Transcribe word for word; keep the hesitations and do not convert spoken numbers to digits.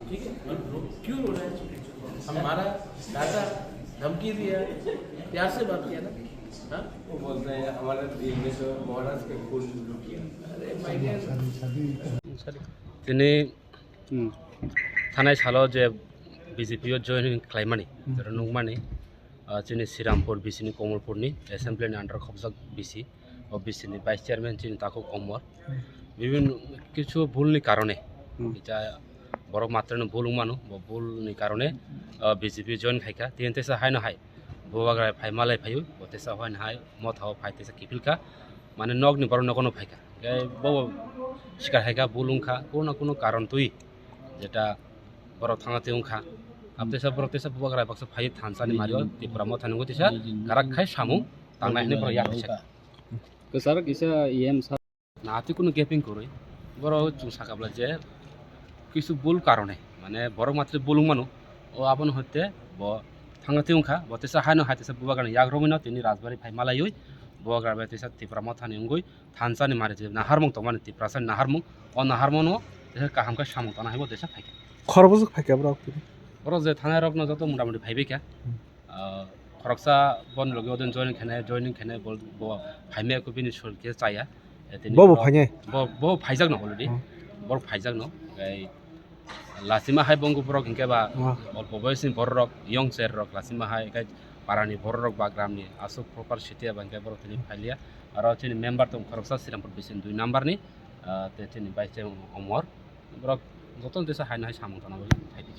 ठीक है? क्यों रो रहा है? हमारा दादा धमकी दिया, प्यार से बात किया ना? हाँ? वो बोलते हैं, "हमारे दिल में तो महाराज के खून लुकिया।" अरे भाई, Tini thanai salo je B J P o join khlaimani, Hmm. Nukmani, ah, chini Srirampur B C ni Komolpur ni assembly ni under khobjak B C, o B C ni vice chairman chini Takhuk Omor. Hmm. Bibin kichu bhul ni karone, Hmm. Kisa borok matwrwino bhul wngmano, bo bhul ni karone, ah, B J P join khaikha. Tini tesa haino hai Bubagra phai malai phaio, bo tesa haino hai Motha o phai tesa kiphilkha. Mane nokni borok nokono phaikha. Khe bo sikar haikha, bhul wngkha, kuno na kuno karon twi jeta borok thangna twi wngkha. Abo tesa borok tesa Bubagra baksa phai thansa ni mario, Tipra Motha ni wngwi tesa karak khai samung tangnai hinwi borok yak kisa. Kwcharo kisa E M sa- Na, twi kuno gaping kwrwi. Borok chwng sakha bwlai je kisu bhul karone, mane borok matwrwi bhul wngmano. O abono hoite bo thangna twi wngkha, bo tesa haino hai tesa Bubagrani yak romwino tini Rajbari phai malaiwi Bubagra bai tesa Tipra Mothani wngwi thansa ni mari je naharmung tongmani Tiprasa ni naharmung, o naharmung no tesa kaham khe samung tana hai bo tesa phaikha. Khorokbwswk phaikha borok tini? Borok je thanai rokno joto mota moti phaibaikha. Hmm. Ah, khoroksa boni loge odin joining khainai, joining khainai bo, bo phaimaya khe bini sul khe chaya. Eh, tini Bo bo borok phainai? Bo, bo phaijakno already. Hmm. Borok phaijakno. Tei Lachima hai bo wngkha borok hinkhe ba Oh. Olpo boyosni borok rok, young cher rok lachima hai, hinkhe parani borok rok ba gramni aswk proper city eba hinkhe borok tini phailiya. Aro chini member tong khoroksa Srirampur B C ni dui number ni, ah, tei chini vice chairman Omor. Borok jotono tesa haino hai samung tana bagwi phaidi.